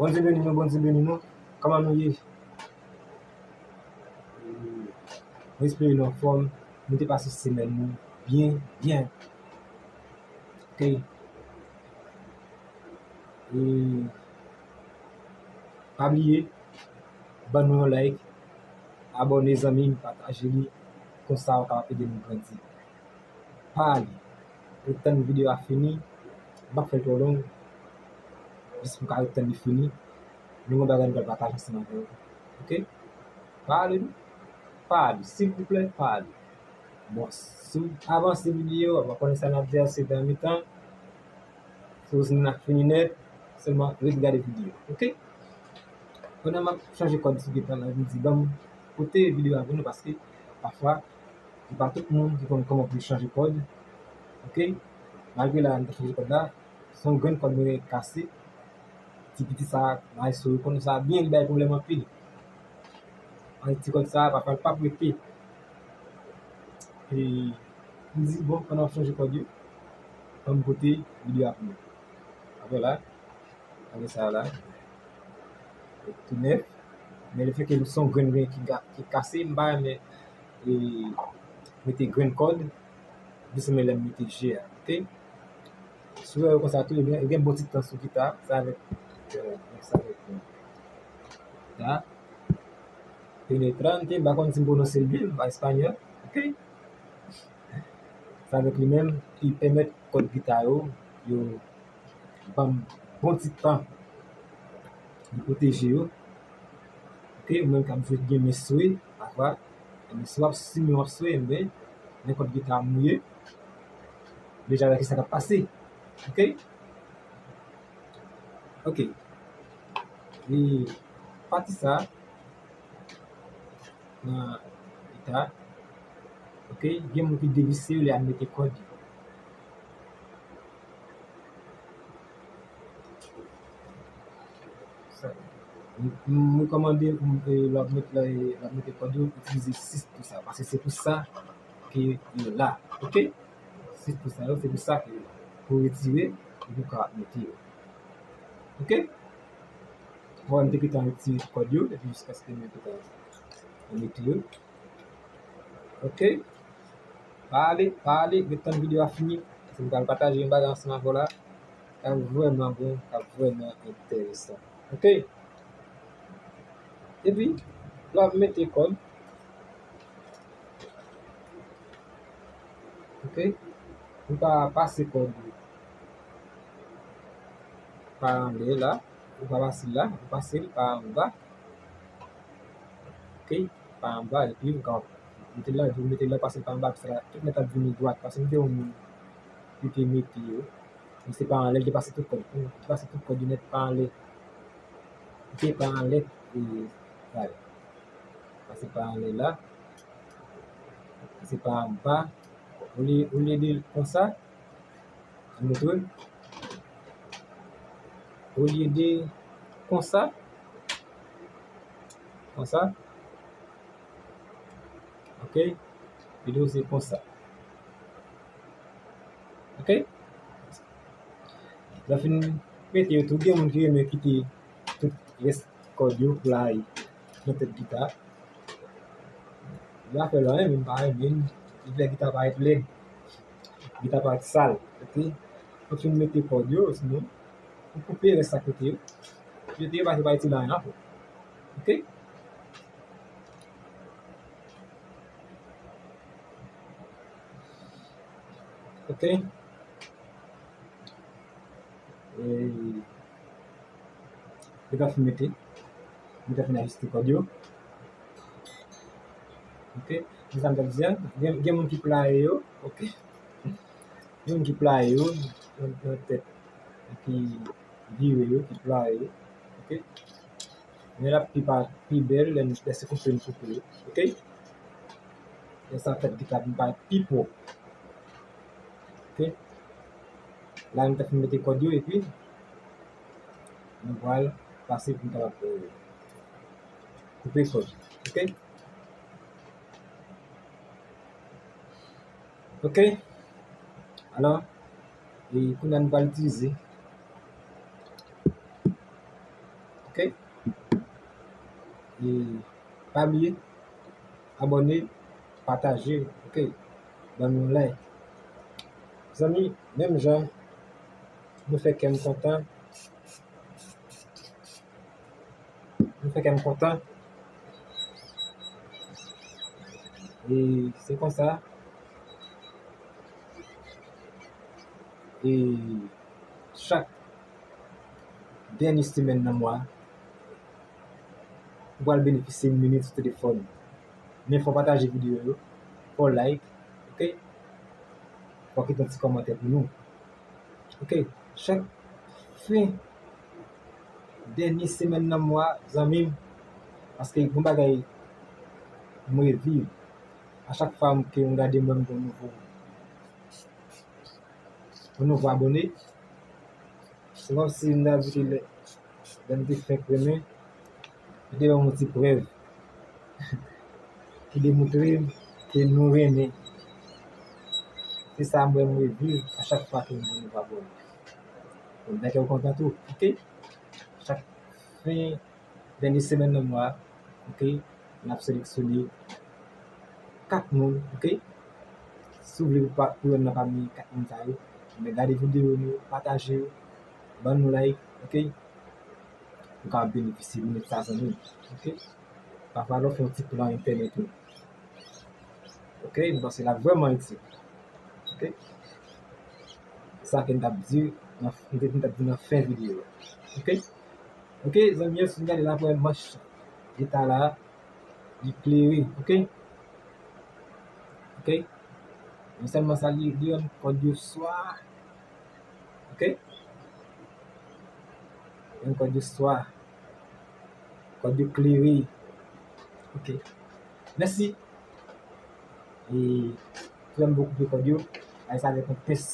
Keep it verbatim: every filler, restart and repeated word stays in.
Bondye beni nou, Bondye beni nou. Kòman nou ye? Mwen espere nou anfòm. Nou te pase semèn nou byen, byen. Ok. E pa bliye, ban nou yon like, abòne zanmi m, pataje li, konsa w kapab ede nou grandi. Pa ale. Ret tann videyo a fini. M p ap fè l twò long. Jis pou w ka ret tann li fini. Nou gen bagay nou pral pataje ansanm avè w. Ok? Pa ale non. Pa ale. Silvouplè, pa ale. Bon, si w avanse videyo a, w ap konnen sa n ap di a, se nan mitan. Si w sinon n ap fini nèt, sèlman ret gade videyo. Ok? Pandan m ap chanje kòd sou gita la, m di, ban m pote videyo a pou nou, paske pafwa, se pa tout moun ki konn kòman pou chanje kòd. Ok? Malgre la, m te chanje kòd la, se yon grenn kòd mwen kase. Ti piti sa, maestro yo konnen sa byen, li bay pwoblèm anpil. An ti kòd sa, pafwa, l p ap rete. E m di, bon, pandan m ap chanje kòd yo, ban m pote videyo a pou nou. Apre la, Gade sa la. Tou nèf. Men lefètke se yon grenn, grenn ki, ga- ki kase, m pa renmen e, mete grenn kòd. Jis renmen lè m mete je a. Ok? Si w wè yo konsa tou, e gen, e gen bon ti tan sou gita. Sa avèk, euh, sa avèk, euh, la. Penetrante, m pa konn si m pwononse l byen, m pa espanyòl. Ok? Sa avèk li menm, li pèmèt kòd gita yo, yo ban m bon ti tan. Li pwoteje yo. Ok, ou menm k ap jwe gen men swe, pafwa, men si w ap simen w ap swe, enben, nenpòt gita mouye, deja wè ki sa k ap pase. Ok? Ok. E pati sa, nan gita. Ok, gen moun ki devise yo lè y ap mete kòd yo. Sa, m, m rekòmande, m, e, lè w ap met, lè, lè w ap mete kòd yo, itilize sis pou sa, paske se pou sa ke yo la. Ok? Sis pou sa yo, se pou sa ke pou retire, epi w ka mete yo. Ok? Bon, m te gentan retire kòd yo, epi jiskaske mwen te ka mete yo. Ok? Pa ale, pa ale, ret tann videyo a fini. Se m pral pataje yon bagay ansanm avè w la. K ap vrèman bon, k ap vrèman enteresan. Ok? Epi, lè w ap mete kòd, ok? Ou ka pase kòd ou pa anlè la, ou pa pase l la, ou pase l pa anba. Ok? Pa anba, epi ou ka mete l la, epi ou mete l la, pase l pa anba, sa tout nèt ap vini dwat, paske m te yon moun ki te mete yo. Men se pa anlè, li te pase tout kòd. Li te pase tout kòd yo nèt pa anlè. Li te pa anlè, e, sa yo. Pase pa anlè la. Pase pa anba. Olye, olye de konsa, ann mete, olye de konsa, konsa, ok? Videyo se konsa. Ok? Lè w fin mete yo tou, gen moun ki renmen kite tout rès kòd yo play nan tèt gita. Li pa fè l anyen, men m pa renmen l. Li fè gita parèt lèd. Gita parèt sal. Ok? Lè w fin mete kòd yo, sinon, ou koupe rès sa kote yo. Yo te yo pa, yo pa itilize anyen ankò. Ok? Ok? E, li ka fin mete. Li ka fin ajiste kòd yo. Ok? Men sa m t ap di a, gen, gen moun ki playe yo. Ok? Gen moun ki playe yo nan, nan tèt, ki vire yo, ki playe yo. Ok? Men l ap pi pa, pi bèl lè n, lè se koupe n koupe yo. Ok? Lè sa fèt gita vin parèt pi pwòp. Ok? La, nou ta fin mete kòd yo, epi nou pral pase pou n kapab, euh, koupe kòd. Ok? Ok? Alò, e kounye a nou pral itilize, Ok? E pa bliye, abòne, pataje, ok? Ban m yon like. Zanmi, menm jan nou fè kè m kontan, nou fè kè m kontan. E se konsa. E chak dènye semèn nan mwa, ou pral benefisye yon minit sou telefòn. Men fò w pataje videyo yo, fò w like, ok? Fò w kite yon ti kòmantè pou nou. Ok, chak fen dènye semèn nan mwa, zanmi m, paske yon bagay mwen viv, a chak fwa ke m gade mwen m gen yon nouvo, yon nouvo abòne, se kòmsi m ta vide lè, lè m te fenk renmen, li te ban m yon ti prèv ki demontre m ke nou renmen. Se sa mwen m reviv a chak fwa ke m gen nouvo abòne. Donk, mèt ou kontan tou, ok? Chak fen dènye semèn nan mwa, ok, n ap seleksyone kat moun, ok? Si w vle pou pa, pou yonn nan pami kat moun sa yo, men gade videyo nou, pataje yo, ban nou like, ok? Ou ka benefisye minit sa, zanmi m, ok? Pafwa lè w fè yon ti plan entènèt ou, ok, m panse l ap vrèman itil, ok? Sa ke m t ap di nan, m te, m t ap di nan fen videyo a, ok? Ok, zanmi yo, si n gade la, premye manch eta la, li klere, ok? Ok? Non sèlman sa, li, li rann kòd yo swa, ok? Li rann kòd yo swa. Kòd yo klere. Ok. Mèsi. E, frè m, pou koupe kòd yo, ay sa avèk yon pens.